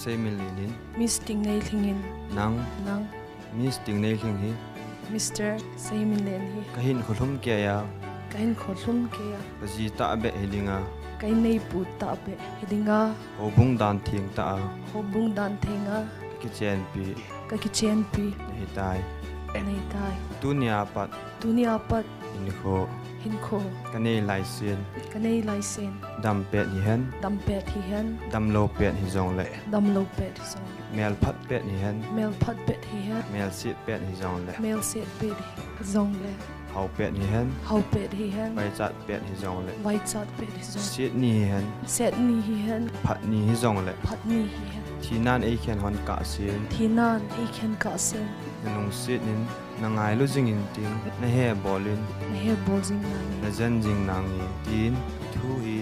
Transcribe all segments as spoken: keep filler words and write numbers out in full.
Seiminlen in. Miss Tingneilhing in. Nang. Nang. Miss Tingneilhing hi. Mister Seiminlen hi. Kahinkho lhum keiya. Kahinkho lhum keiya. Kaji tahbeh hidinga. Kaineipu tahbeh hidinga. Houbung dan theng tah a. Houbung dan theng a. Kakichenpi. Kakichenpi. Nahitai. Nahitai. Tunia pat. Tunia pat. Hinkho. Hinkho. Kanei laisen. Kanei laisen. Dampet hihen. Dampet hihen. Damlou pet hijongle. Damlou pet hijongle. Melphat pet hihen. Melphat pet hihen. Melset pet hijongle. Melset pet hijongle. Haupet hihen. Haupet hihen. Vaichat pet hijongle. Vaichat pet hijongle. Setni hihen. Setni hihen. Phatni hijongle. Phatni hihen. Thinan eikhen hon kahsen. Thinan eikhen kahsen. Nalungset in nangailu jing intin, nahebol in. Nahebol jing nange. Najen jing nange, tin, kathu hi.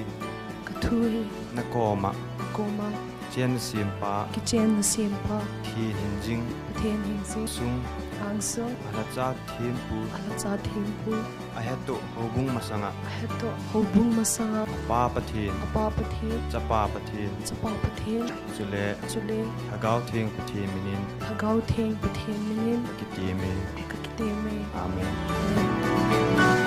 Kathu hi. Nakoma. Nakoma. Kichen nasempa. Kichen nasempa. Pathen hingjing. Pathen hingjing. Sung. Angsung. Alhacha thempu. Alhacha thempu. Ahetoh houbung masanga. Ahetoh houbung masanga. Apa Pathen. Apa Pathen. Chapa Pathen. Chapa Pathen. Chule. Chule. Lhagao Theng Pathen minin. Lhagao Theng Pathen minin. Kakiteme. Kakiteme. Amen. Amen.